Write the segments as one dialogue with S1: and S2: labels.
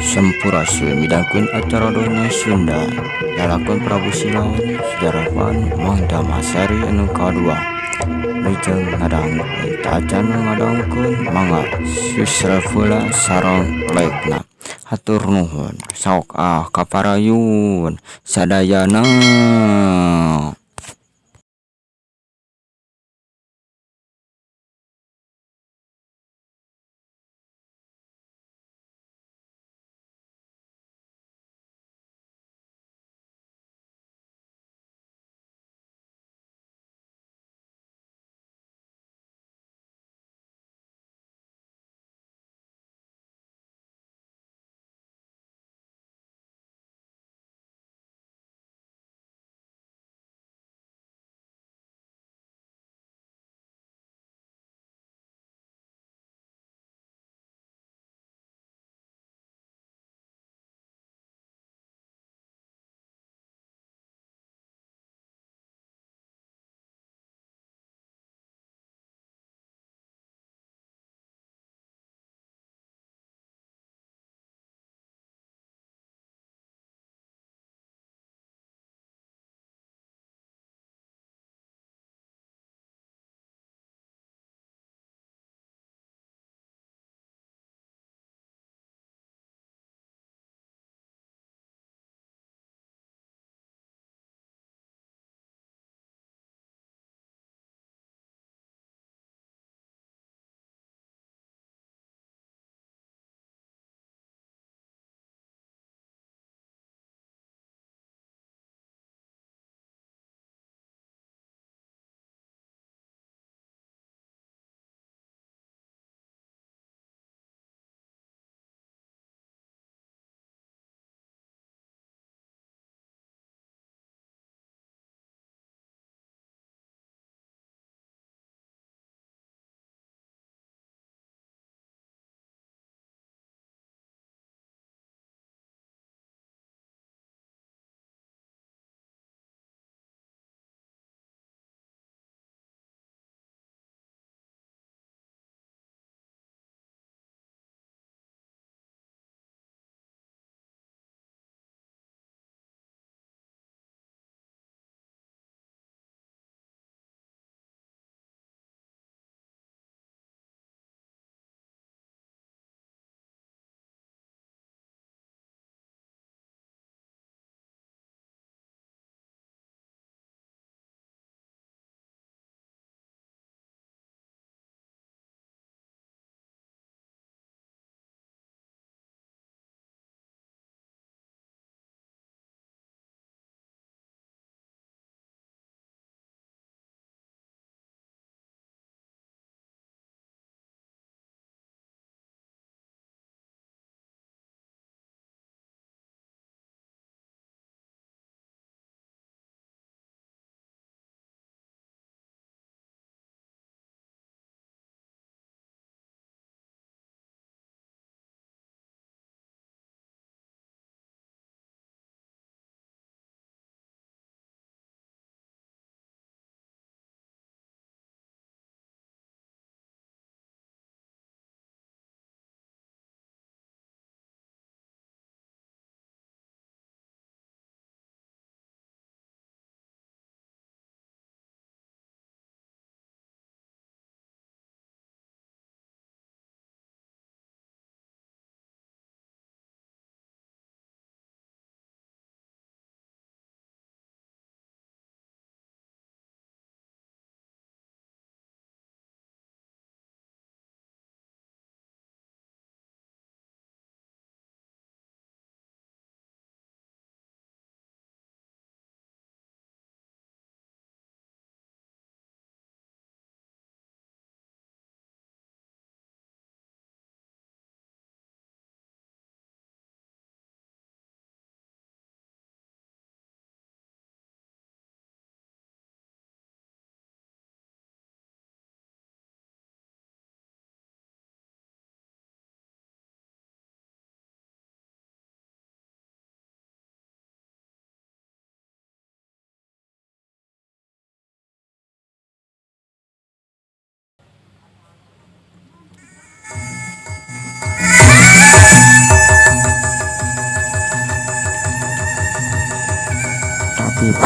S1: Sampurasun midangkeun acara Dongeng Sunda lalakon Prabu Silawan sejarawan Mang Dama seri anu kadua. Lujeng ngadangukeun tacan ngadangukeun mangga subscribe heula sareng like-na. Hatur nuhun sok ah kaparayun sadayana.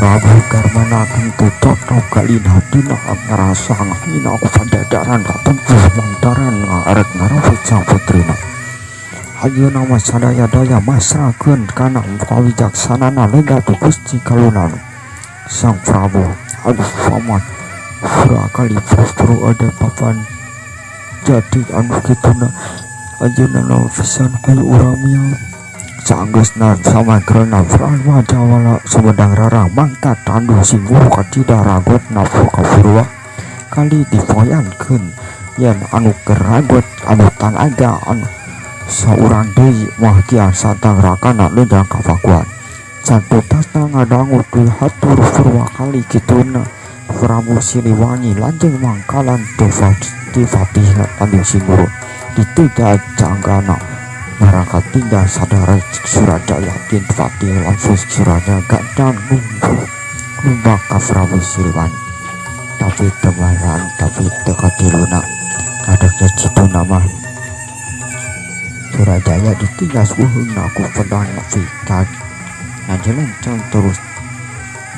S1: Prabu Garmana teu cocok kalina dina ngarasa ngahina ku Pajajaran katempuh lantaran arek ngarebut sang putrina. Ayeuna mah sadaya-daya masrahkeun kana kawijaksanana lega tu Gusti Kalunan. Sang Prabu, aduh paman, kali puru ada papan jadi anu kituna ayeuna naon pisan hayu urang miang. Sanggeusna samagrana Prama Jawala Sumedang Rarang mangkat Tanduh Singguru kacida ragotna ka Purwa kali dipoyankeun yen anu keur ragot anu tanaga anu saurang deui mah Kian Santang rakana Lenjang Kapakuan. Satutasna ngadangu hatur Purwakali kituna Prabu Siliwangi lanjeng mangkalan ti patihna Tanjung Singguru ditega canggana marangkat tinggal sadara Surajaya tin patih langsung Surajaya gandang numbak ka Prabu Siliwangi tapi temaran tapi teu katiluna kadeknya cituna mah Surajaya ditinggal buheungna ku pedang nepi ka ngajelenceng terus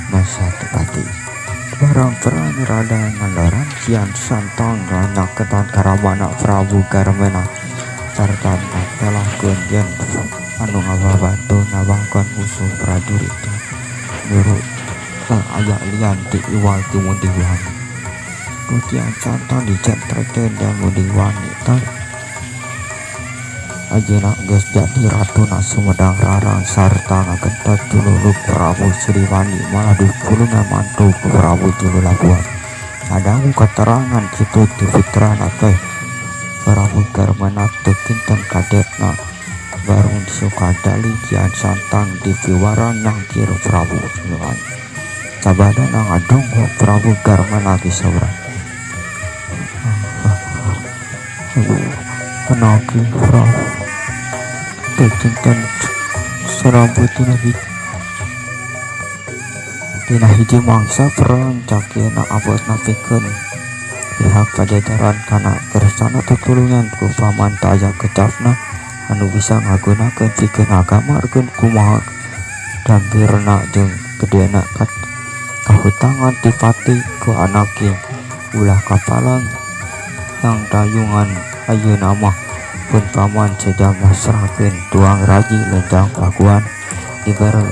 S1: masa tepati barang perang rada ngalaran Kian Santang nyaketan karamana Prabu Garmena sarta ngatelahkeun yen anu ngababantu nabangkeun musuh prajurit nyuruh aya lian ti iwal ti Munding Wangi. Ku Kian Santang dicentrekeun dan Munding Wangi tah ayeuna geus jadi ratuna Sumedang Rarang sarta ngagentot jululuk Prabu Siliwangi malah dipulungan mantu ku Prabu Julu Labuan. Ngadangu katerangan kitu ti putrana teh Prabu Garmana teu kinten kagetna barung Sukadali Kian Santang dipiwaran nyangkir Prabu Siliwangi. Sabadana ngadonghok Prabu Garmana saurang. Anaki Prabu teu kinten sarambu tina hiji mangsa perang cakina abotna pikeun pihak Pajajaran kana kersana tutulungan ku paman teu aya kecapna anu bisa ngagunakeun pikeun ngagamarkeun kumaha gampirna jeung gedena kahutangan ti patih ku anaki ulah kapalang yang dayungan ayeuna mah pun paman seja masrahkeun tuang raji Lenjang Pakuan dibere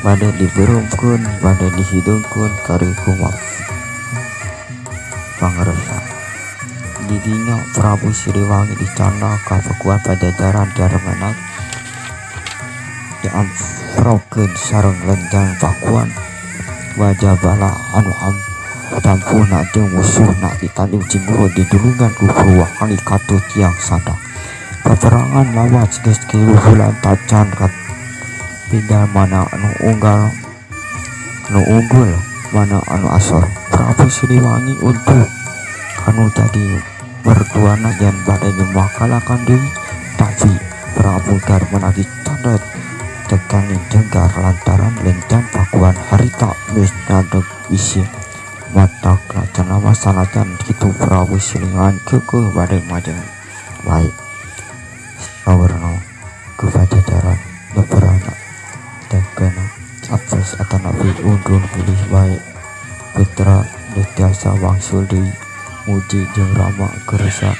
S1: bade dibeureumpkeun bade dihideungkeun kari kumaha pangersa. Didinya Prabu Siliwangi dicandak ka Pakuan Pajajaran Garmana diamprokeun sareng Lenjang Pakuan wajabala anu tampuhna jeung musuhna di Tanjung Cimuru didulungan ku Purwakali katut Kian Santang. Paperangan lawas geus 3 bulan tacan katinggal mana anu unggal anu unggul mana anu asor. Prabu Siliwangi untuh kanu jadi mertuana yen bade nyemakalakan deui tapi Prabu Garmana dicandet tekani jenggar lantaran Lenjang Pakuan harita geus nyadeg bisi matak cenah sanajan kitu Prabu Siliwangi keukeuh bade maju bae saurna ku Pajajaran beperana tekena apes atanapi undur bilih bae putra nu tiasa wangsul deui muji jeung rama kersa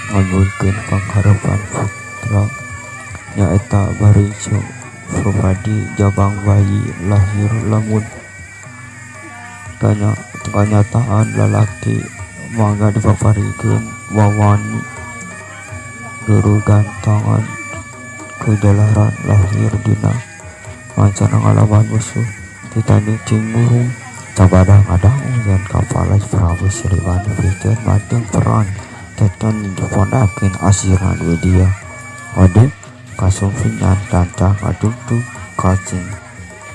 S1: ngabulkeun pangharepan putra nyaeta bari Surapadi jabang bayi lahir lamun kanyataan lalaki mangga dipaparikeun wawani gerugantangan kejalaran lahir dina mancana ngalawan musuh di Tanjung Cimuru. Sabada ngadangu yen kapalai Prabu Siliwangi pikeun majeng perang teton dipondakeun asirna dia ode kasumpingan tancah ngadugdug ka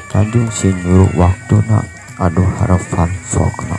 S1: Tanjung Sinyuru waktuna aduh harapan pokna.